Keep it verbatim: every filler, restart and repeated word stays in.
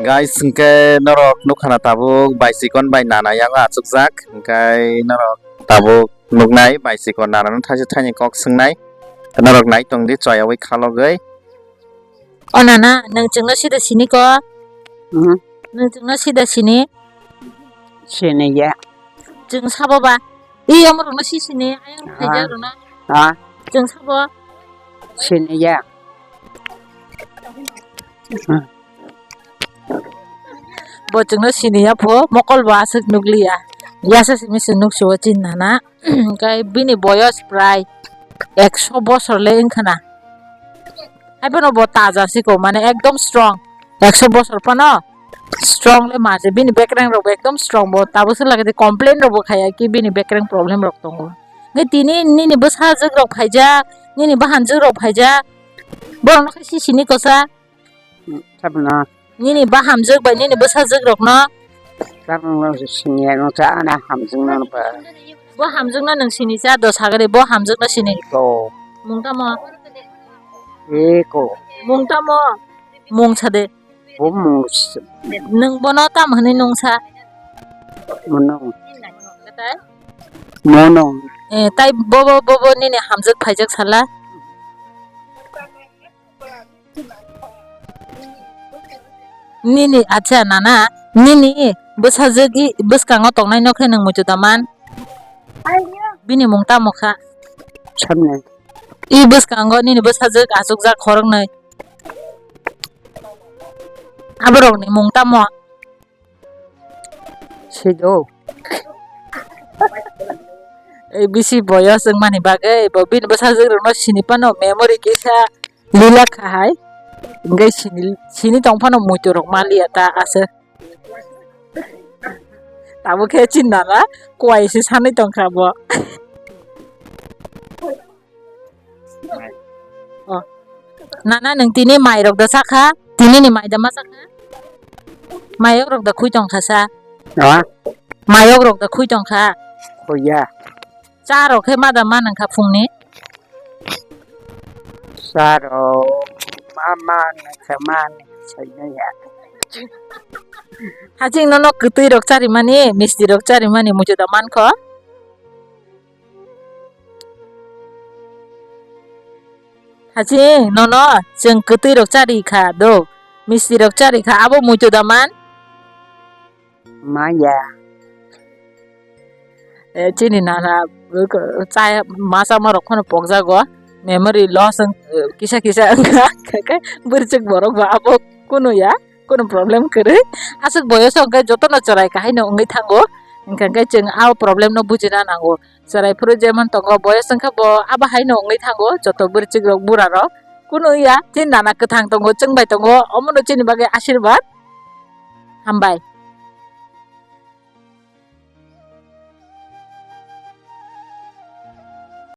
Guys, hwnkhe norok nukha na tabuk baisikon bai nana yango achukjak, hwnkhe norok tabuk nuknai baisikon nana no thaisa thaini kok swngnai, norok nai tongdi choyawi khalogwi. O nana, nwng chwngno sida sini ko? Mhm. Nwng chwngno sida sini? Sini ya. Chwng sabo ba? I, omo rokno si sini, ayang Ha? Khaija rokno. Ha? Chwng sabo? Sini ya. Bo chwngno sini ya pho, mokol bo aswk nukliya. Yasa simi se nuk siwo chin nana. Hwnkhe bini boyos prai ekso bosor le wngkha na. Haiphano bo taja siko, mane ekdom strong. Ekso bosor phano strong le ma se, bini bekreng rok bo ekdom strong, bo tabuk se lage de complain rok bo khaya ki bini bekreng problem rok tongo. Hwnkhe tini nini bwsajwk rok phaijak, nini bahanjwk rok phaijak, borok no khe si sini kosa. Sabna. Nini bahamjwk bai nini bwsajwk rokno. Sabna sini no cha na hamjwk no ba. Bo hamjwk no nwng sini cha do sagri, bo hamjwk no sini. Ko. Mung tamo? E ko. Mung tamo? Mung sa de. Bo mung s- Nwng bono tam hwnwi nung sa? Mono. Mono. Eh, tai bo, bo, bo, bo nini hamjwk phaijak sala? Nini, acha, nana, nini bwsajwk i bwskango tongnai no khe nwng muitu da man? Bini mung tamo kha? Sabna. I bwskango nini bwsajwk achukjak khoroknwi. Aborokni mung tamo? Sido. Ei bisi boyos wngmani bagwi bo bini bwsajwk rokno sini phano memory kisa lila kha hai. Hwnkhe sini, sini tong phano muitu rok maliya ta aswk. Tabuk khe chin nana kuai se sanwi tongkha bo. Oh. Nana nwng tini mai rok da sakha? Tini ni mai da ma sakha? Mayok rok da khui tongkha sa? Ha? Mayok rok da khui tongkha? Khuya. Cha rok khe ma da ma nang kha phungni? Cha rok ma ma nang kha ma nang sai nai ya. Haching nono kwtwi rok chari mani, misti rok chari mani muitu da man kho? Haching nono chwng kwtwi rok chari kha do, misti rok chari kha, abo muitu da man? Maya. Eh, chini nana, eh, cha, ma chama rok phano pokjago, memory loss wng, eh, kisa kisa wngkha, khe bwrwchwk borok bo abo kunu ya. Kunu problem kwrwi. Aswk boyos o hwnkhe jotono chwrai kahai no wngwi thango. Hwnkhe hwnkhe chwng a problem no bujina nango. Chwrai phuru jemon tongo, boyos wngkha bo abo hai no wngwi thango, joto bwrwchwk rok, bura rok. Kunu ya, chini nana kwthang tongo, chwng bai tongo, omono chini bagwi asirwad. Hambai.